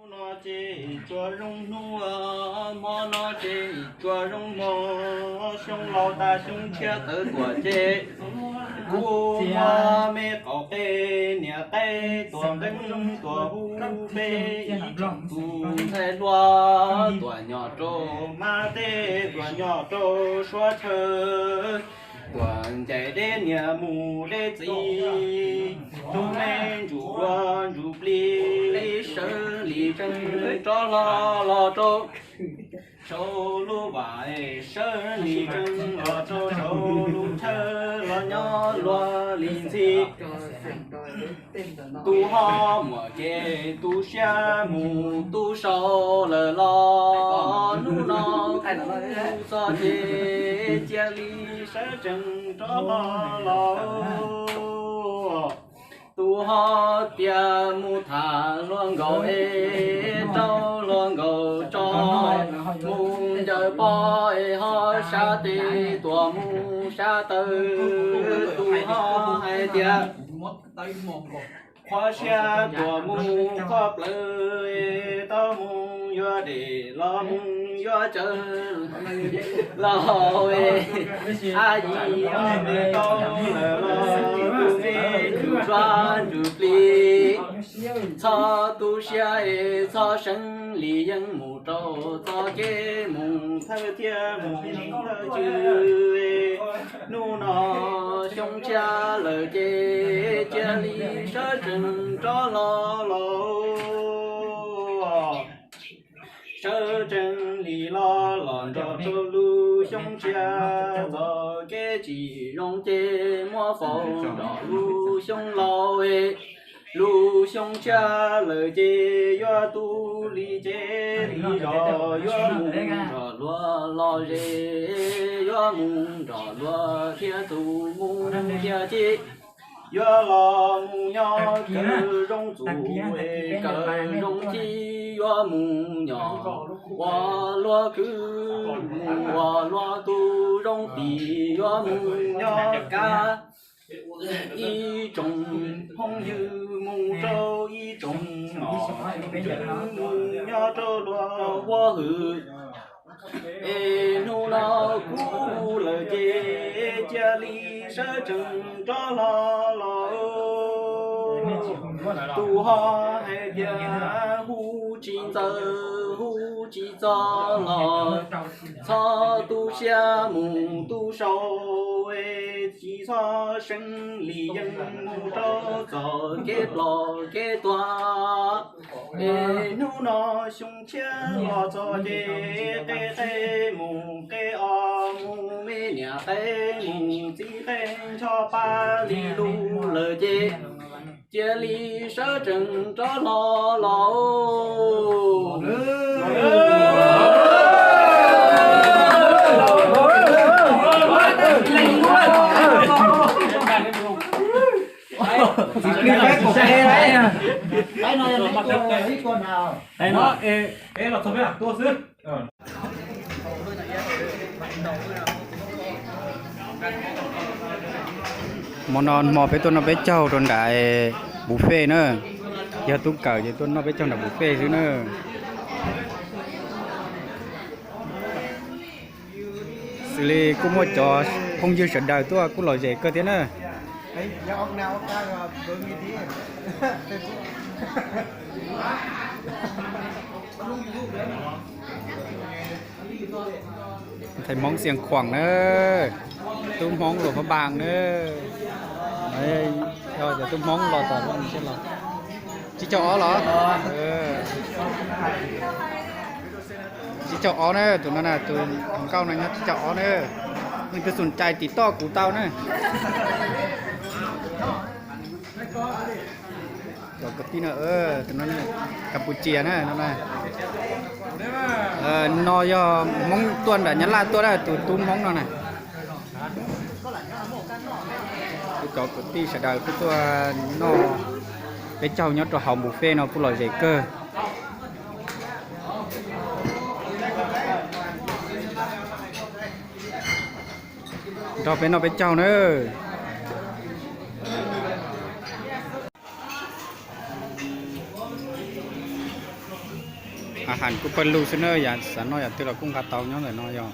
Hnub no ces tsuas zoo hnub, hmo no ces tsuas zoo hmo, xyoo laus tas xyoo tshiab tawm tuaj ces kuv muab me qaum qe niam qe tuaj nqeeb tuaj hu peb ib tsoom tus ntxhais hluas tuaj nyob rau mas teb, tuaj nyob rau suav chaw, tuaj ncaim deb niam mus deb txiv, tus me ntsuj duav ntsuj plig, sawv li tseem rov hlo los rau saum lub vaj, sawv li tseem los rau saum lub chaw los nyob luag li ntxhi. Tus ho muaj kev tu siab mus tu sau lawm los hnub no kuv txog ces cia li sawv tsees rov hlo los. Tus ho tias mus tham hluas nkauj es rau hluas nkauj tso, mus ncaws pog es ho sab tes tuaj mus sab taw. Tus ho hais tias qhov siab tuaj mus qhov plawv, tau mus yuav dej los mus yuav cawv los, a yim tau lawm los tus me ntsuj duav ntsuj plig, txhob tu siab es txhob seev li yeej mus rau txoj kev mus thawj thiab mus thawj cw. Hnub no xyoo tshiab lawm ces cia li sawv tsees rov hlo los. Sawv tsees li los los nrog rau lub xyoo tshiab, txoj kev tsis zoo ces muab faus nrog lub xyoo laus. Lub xyoo tshiab lawm ces yuav tu li ces li zos yuav mus nrog luag los zes, yuav mus nrog luag thiab tus mus thiab txiv, yuav los mus nyob kawm zoo txuj kawm zoo ci, yuav mus nyob ua luag kwv mus ua luag tug zoo tim, yuav mus nyob kab ib tsoom phooj ywg mus rau ib tsoom nom tswv mus nyob rau luag huab hwm. Es hnub no kuv lawm ces cia li sawv tsees rov hlo los. Tus ho hais tias hu tsis ntxaws hu tsis txog los txhob tu siab mus tu sau, tsis txhob seev li yeej mus rau txoj kev ploj kev tuag. Es hnub no xyoo tshiab los txog ces qe qe mus qe os, mus me niam qe mus txiv qe ncho pa li lus lawm ces cia li sawv tsees rov hlo los. Hmo no hmo peb tuaj noj peb caug rau nram buffet na. Yog tub kawm ces tuaj noj peb caug nram buffet xwb na. Xws li kuj muaj cov phooj ywg sawv daws tuaj kuj lom zem kawg thiab na. Ntxhais Hmoob Xiav Khuam na, tub Hmoob Luam Phab Npas na. Cov tub Hmoob los tom no los. Tsib caug ob los? Tsib caug ob na, tus no na, tus nkauj no nyob tsib caug ob na. Leej twg xum cai tim toj kuv tau na. Cov kwv tij no, tus no Campuchia na, no na. No yog Hmoob tuaj nram Nyab Laj tuaj na, tus tub Hmoob no na. Kuv cov kwv tij sawv daws kuj tuaj noj peb caug nyob rau hauv buffet no kuj lom zem kawg. Nrog peb noj peb caug na. A has kuj pawg lug xwb na, yam xav noj yam twg los kuj nqa tau nyob ntawm no yog.